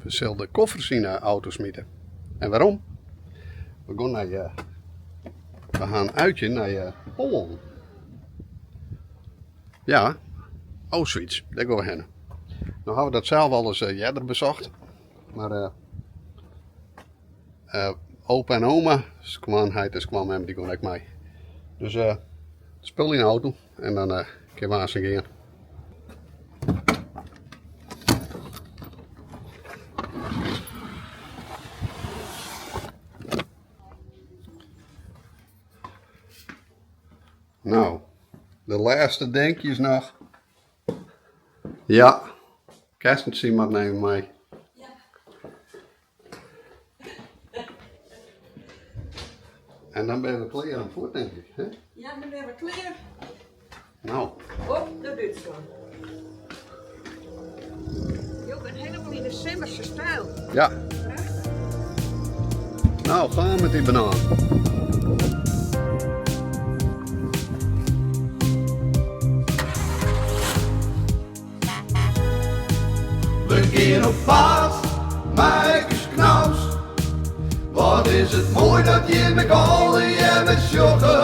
We sille de koffers yn de auto smite. En wêrom? We gean nei, we ha in uitje nei Poalen. Ja, Auschwitz, dêr gean we hinne. No ha we dat sels alris earder besocht, mar opa en oma, skoanheit en skoanmem, dy gean ek mei. Dus spul yn de auto en dan kinne we aanst gean. No, de lêste dinkjes noch. Ja, Kerstentsje moat noch even mei. En dan binne we klear om fuort, denk ik. Hè? Ja, dan binne we klear. No. Op nei Dútslân. Jo binne helemaal yn de simmerse styl. Ja. Prachtich. No, gaan met die banaan. We gean op paad mei ús knaus. Wat is it moai dat jim ek allegearre sjogge.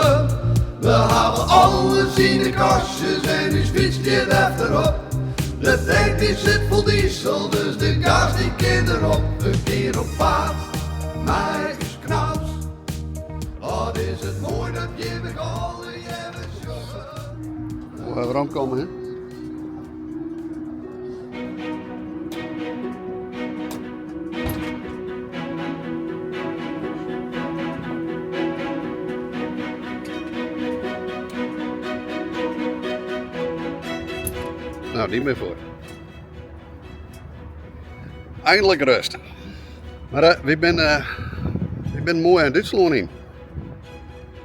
We hawwe alles yn de kastjes en ús fyts stiet efterop. De tank dy sit fol diesel, dus de gas dy kin derop. We gean op paad mei ús knaus. Wat is it moai dat jim ek allegearre sjogge. Weromkomme, hè? Nou, dy binne fuort. Eindelijk rust. Mar uh, wy binne, uh, wy binne moai yn Dútslân yn.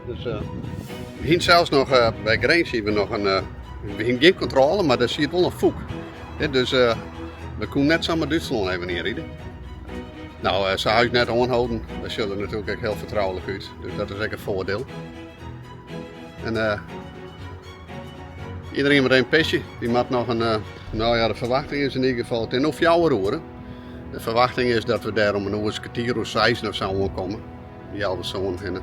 Dus uh, we hienen sels noch uh, by Grins hienen we noch in, uh, we hienen gjin kontrôle, mar der siet wol in foek. Dus uh, we koenen net samar Dútslân even ynride. No, uh, se ha ús net oanholden. We sjogge der natuerlik ek hiel fertroulik út, dus dat is ek in foardiel. En uh, iedereen met een pisje, dy moat noch in, uh, no ja, de ferwachting is yn ieder gefal, it is no fjouwer oere. De ferwachting is dat we dêr om in oere, kertier oer seis of sa oankomme. Healwei sânen hinne.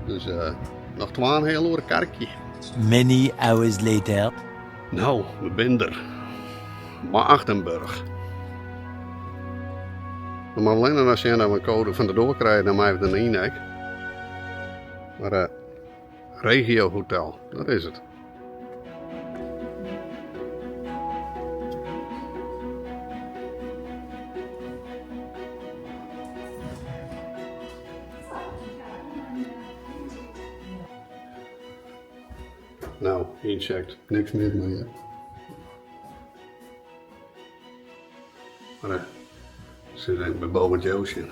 Dus uh, noch twaenheal oere karkje. Many hours later. No, we binne der. Maagdenburg. We moatte allinne noch sjen dat we in koade fan de doar krije, dan meie we der yn ek. Mar uh, Regio Hotel, dat is it. No, yncheckt. Niks mis mei hear. Mar se even by Bo en Joe sjen.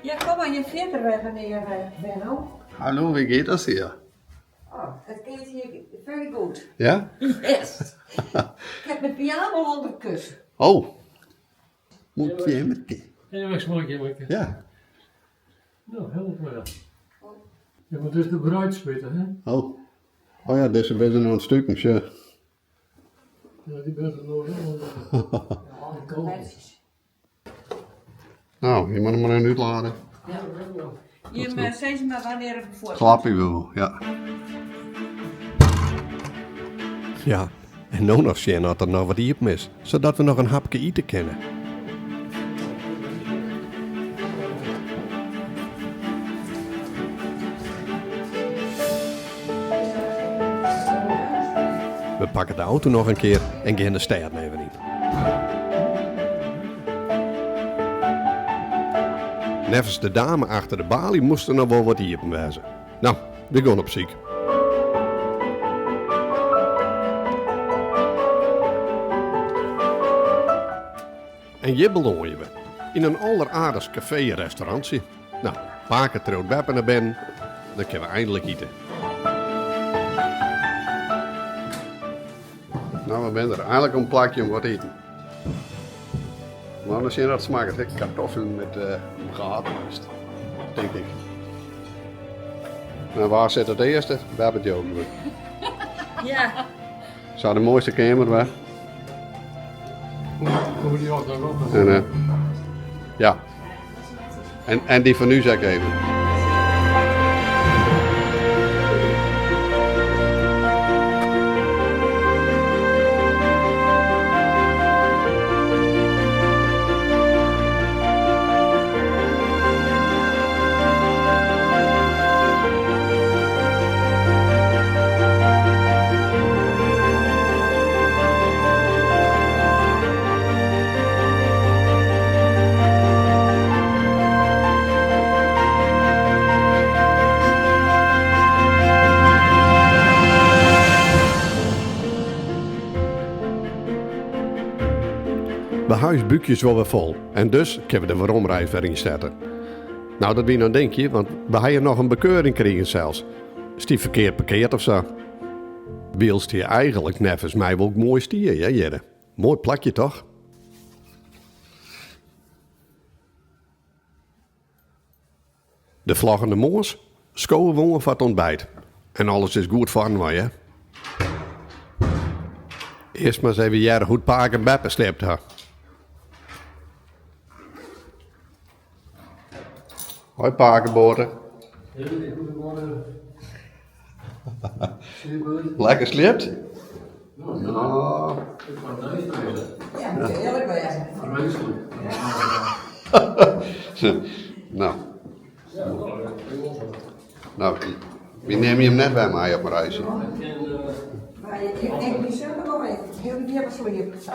Ja, kom mar hjir fierder, menear Benno. Hallo, wie geht das hier? Oh, it giet hjir very good. Ja? Yes. Ik ha myn pyjama al ûnder it kussen. Oh. Moet je met Ja, smakje lekker. Ja. No, help my. Ja, mar dit is de bruidsuite, hè? Oh. Oh ja, dizze binne se noch oan it stuken, sjoch. Ja, dy binne se noch oan it koken. No, je moatte mar even útlade. Ja. Jim sizze mar wannear it fuort. Klappie wol, ja. Ja, en no noch sjen oft der noch wat iepen is, sadat we noch in hapke ite kinne. We pakke de auto noch in kear en gean de stêd even yn. Neffens de dame achter de baly moast der noch wol wat iepen wêze. No, we gean op syk. En hjir belânje we, yn in alleraardichst kafee-restaurantsje. No, pake triuwt beppe nei binnen, dan kinne we einlik ite. Nou, we binne der. Einlik in plakje om wat te iten. Maar dan sjen dat smakket. Hè? Kartoffelen met bratwurst, tink ik. Nou, waar sit it earste? Beppe Joke. Ja. Sa de moaiste keamer wer. Hoe die ook dan op. En, ja. En dy fan ús ek even. We ha ús búkjes wol wer fol en dus kinne we de weromreis wer ynsette. Nou, dat wie noch in dinkje, want we ha hjir noch in bekeuring krigen sels. Stie ferkeard parkeard of sa. Wylst hjir eigenlik neffens my wol moai stie, hear hjirre. Moai plakje toch? De folgjende moarns skowe we oan foar it ontbijt. En alles is goed foarinoar, hear. Earst mar ris even hearre hoe't pake en beppe sliept ha. Hoi pake Bote. Lekker sliept? No. Ja, moet eerlijk wezen. No. No, wy nimme jim net wer mei op in reisje. Maar ik denk niet zo nog even. Heel die sliept.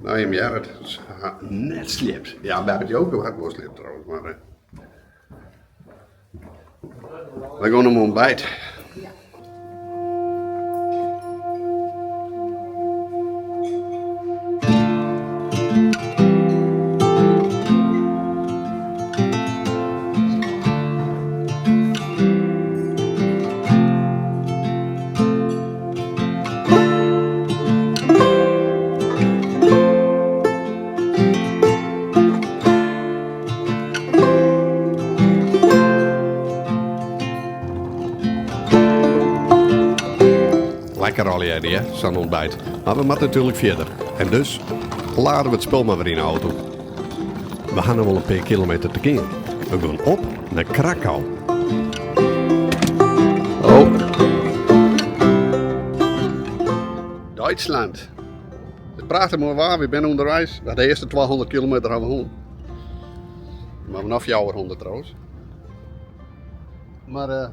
No, jim hearre it, se ha net sliept. Ja, Beppe Joke hat wol sliept trouwens, mar wy gean om ontbijt. Lekker allegearre, hear, sa'n ontbijt. Mar we moatte natuerlik fierder. En dus lade we it spul mar wer yn 'e auto. We ha noch wol in pear kilometer te gean. We gean op nei Krakau. Oh. Duitsland. It prachtich moai waar, wy binne ûnderweis. We ha de earste 200 kilometer ha we hân. Mar noch 400 trouwens. Mar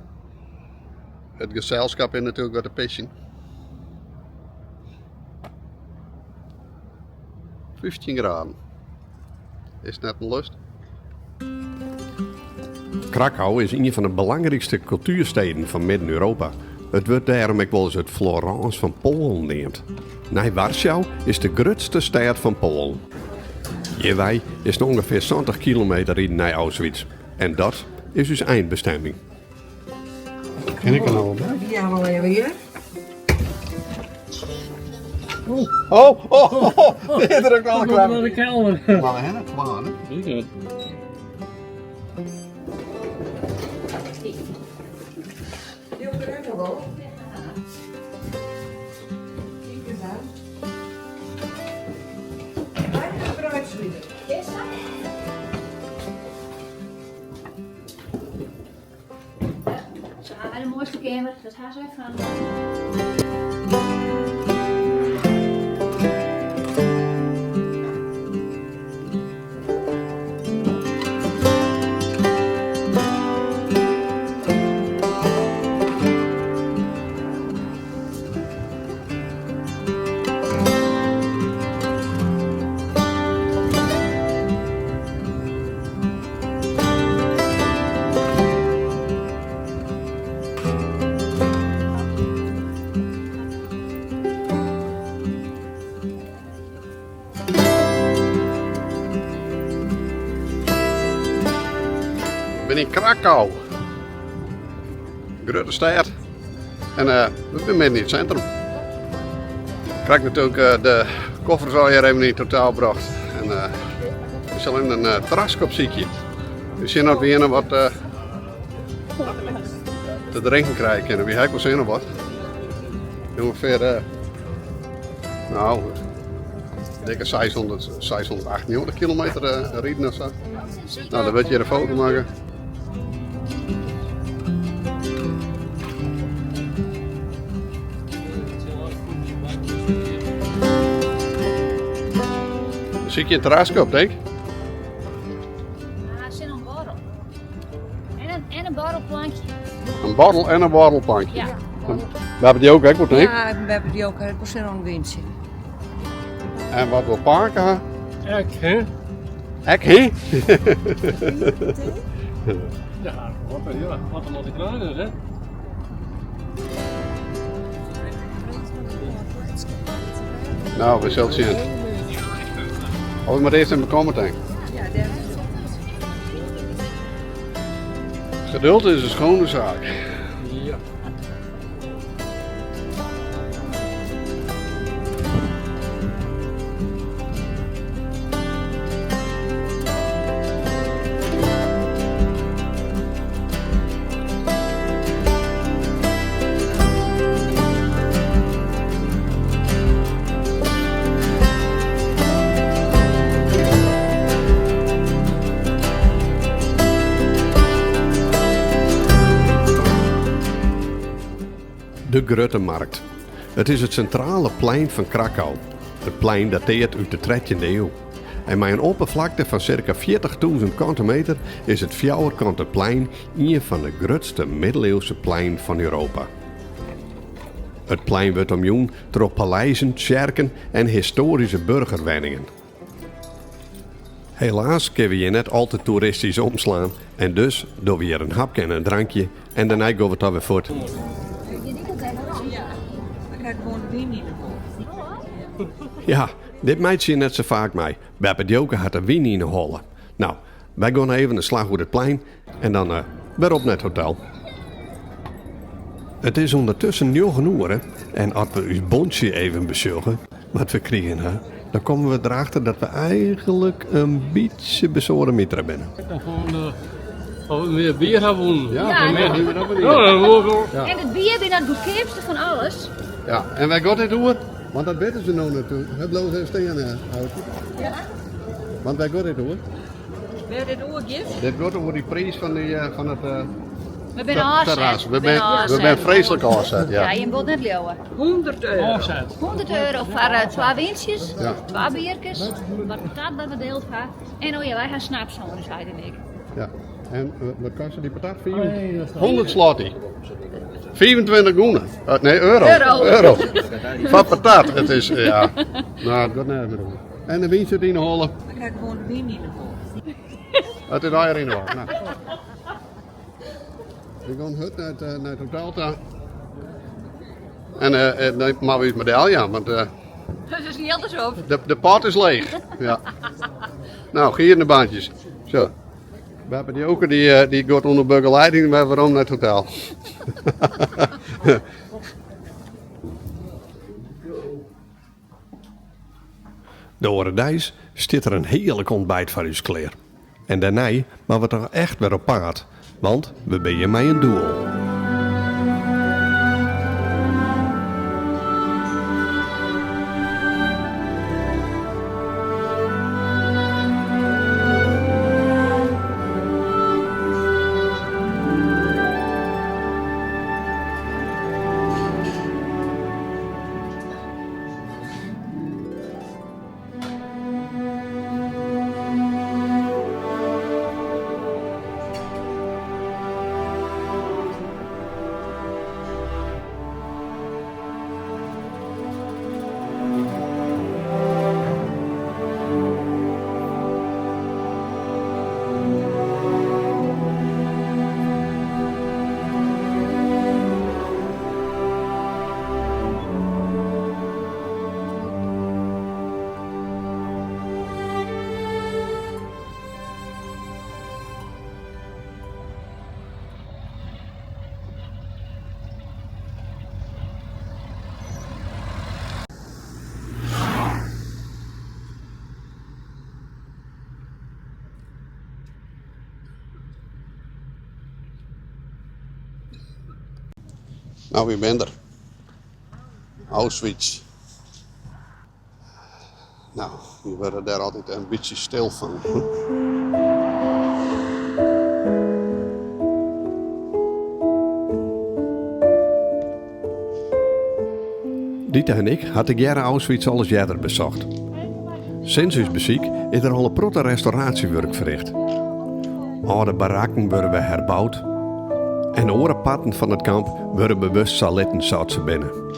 it geselskap is natuerlik wer te pisjen. 15 graden. Is it net in lust? Krakau is ien fan de belangrykste kultuersteden fan Midden-Europa. It wurdt dêrom ek wolris it Florâns fan Poalen neamd. Nei Warsjau is de grutste stêd fan Poalen. Hjirwei is it ûngefear 70 kilometer riden nei Auschwitz. En dat is ús einbestimming. Kin ik der no wol by? Ja, wol even hier. Oh, oh, oh, dit er ook al Kom naar de kelder. Maar we hebben het gewoon, hè? Heel druk wel. Kijk eens aan. Bijna bruidslieden. Is dat? Ze hebben de mooiste kamer, dat haar ze van. We binne yn Krakau. Grutte stêd. En we binne midden yn it sintrum. Krekt natuerlik de koffers allegear even yn it hotel brocht. En we sille even in terraske opsykje. We sjen oft we hjir noch wat te drinken krije kinne. Wy ha ek wol sin op wat. Ungefear, nou, dikke 600, 698 kilometer riden of sa. Nou, dan wurdt hjir in foto makke. Sykje in terraske op, tink. Ah, sin in borrel. En in borrelplankje. In borrel en in borrelplankje. Ja. We hawwe dy ook ek wol, tink. Ja, we hawwe dy ook. Ik wol sin oan in wyntsje. En wat wol pake ha? Ek, hè? Ek, hè? Ja, wat, ja, wat er nog te krijgen is, hè? Nou, we zullen zien. Of we maar eerst even komen, denk ik. Geduld is een schone zaak. Ja. De Grutte Markt. It is it sintrale plein fan Krakau. It plein datearret út de trettjinde iuw. En mei in opperflakte fan sirka 40.000 kante meter is it fjouwerkante plein ien fan de grutste middeleeuwse pleinen fan Europa. It plein wurdt omjûn troch paleizen, tsjerken en histoaryske burgerwenningen. Helaas kinne we hjir net al te toeristysk omslaan en dus dogge we hjir in hapke en in drankje en dêrnei gean we toch wer fuort. Ja, dit meitsje je net sa faak mei. Beppe Djoke hat de wyn yn 'e holle. Nou, wy gean even in slach oer it plein en dan wer op nei it hotel. It is ûndertusken njoggen oere en as we ús bontsje even besjogge, wat we krigen ha, dan komme we derachter dat we eigenlik in bytsje besoademitere binne. En gewoon of we mear bier ha wûn. Ja, Ja, en en- we dat Ja, dat wol ik wol. Ja. En it bier wie it goedkeapste fan alles. Ja, en wêr giet dit oer? Want dat witte se no natuerlik. It bliuwt even stean, Aukje. Want wêr giet dit oer? Wêr dit oer giet? Dit giet oer dy priis fan, die, fan it We binne ôfset. terras. We binne freeslik ôfset, ja. Ja, jim wol net leauwe. 100 euro. Ôfset. 100 euro foar twa wyntsjes, Ja. twa bierkes, wat patat wat we deeld ha. En oh ja, wy ha snaps hân, sei en ik. Ja. En wat kostte dy patat? Nee, dat is 100 zloty. 25 gûne. Nee, euro. Euro. Euro. Foar patat. It is, ja. Nou, it giet nergens mear oer. En de wyn sit yn 'e holle. Dan krijg ik gewoon de wyn yn de holle. It is allegear yn 'e holle. Nou. We gaan hurd nei it hotel ta. En dan moatte we ús medaille jaan, want Dat is jild is op. de pot is leech. Ja. Nou, gier in de bandjes. Zo. Beppe Djoke dy giet ûnder begeleiding wer werom nei it hotel. De oare deis stiet der in hearlik ontbijt foar ús klear. En dêrnei moatte we toch echt wer op paad, want we binne hjir mei in doel. Nou, wy binne der. Auschwitz. Nou, je wurde dêr altyd in bytsje stil fan. Dita en ik ha tegearre Auschwitz alris earder besocht. Sinds ús besyk is der al in protte restauraasjewurk ferricht. Alde barakken wurde wer herboud en oare parten fan it kamp wurde bewust sa litten sa't se binne.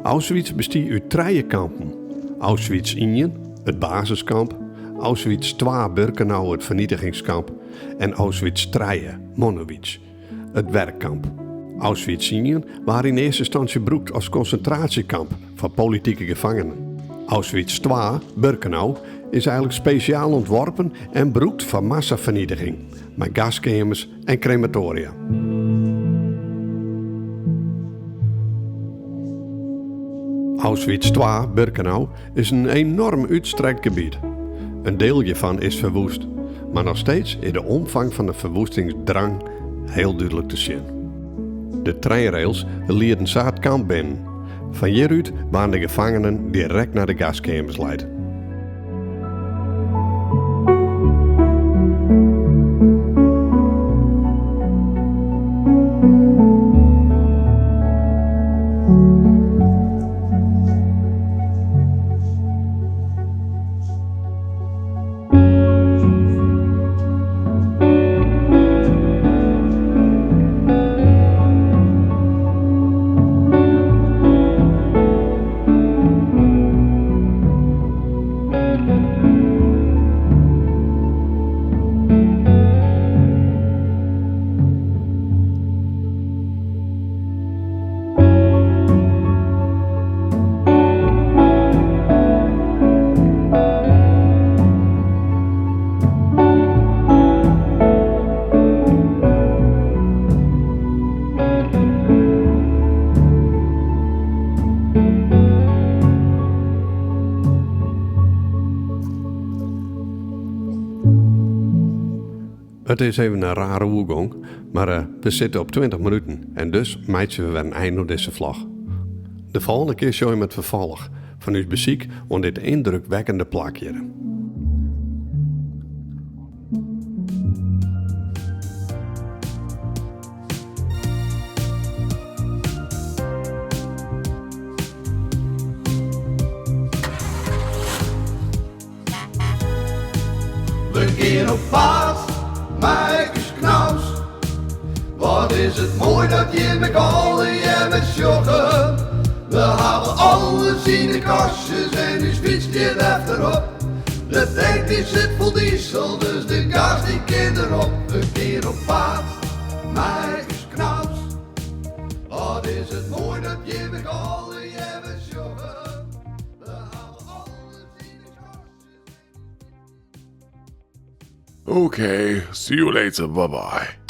Auschwitz bestie út trije kampen. Auschwitz I, it basiskamp, Auschwitz II Birkenau, it fernietigingskamp, en Auschwitz III, Monowitz, it werkkamp. Auschwitz I waard yn earste ynstânsje brûkt as konsintraasjekamp foar politike gefangenen. Auschwitz II, Birkenau, is eigenlik spesjaal ûntworpen en brûkt foar massafernietiging, mei gaskeamers en krematoaria. Auschwitz II, Birkenau, is in enoarm útstrekt gebiet. In diel hjirfan is ferwoest, mar noch steeds is de omfang fan de ferwoestingsdrang hiel dúdlik te sjen. De treinrails lieden sa it kamp binnen. Fan hjirút waarden de gefangenen direkt nei de gaskeamers leid. It is even in rare oergong, mar eh, we sitte op 20 minuten en dus meitsje we wer in ein oan dizze vlog. De folgjende kear sjogge we it ferfolch fan ús besyk oan dit yndrukwekkende plak hjir. We gean op paad mei ús knaus. Wat is it moai dat jimme allegearre sjogge. We hawwe alles yn de kastjes en ús fyts stiet efterop. De tank dy sit fol diesel, dus de gas dy kin derop. We gean op paad mei ús knaus. Wat is it moai dat jim ek allegearre sjogge. We hawwe alles yn de kastjes. Okay, see you later. Bye bye.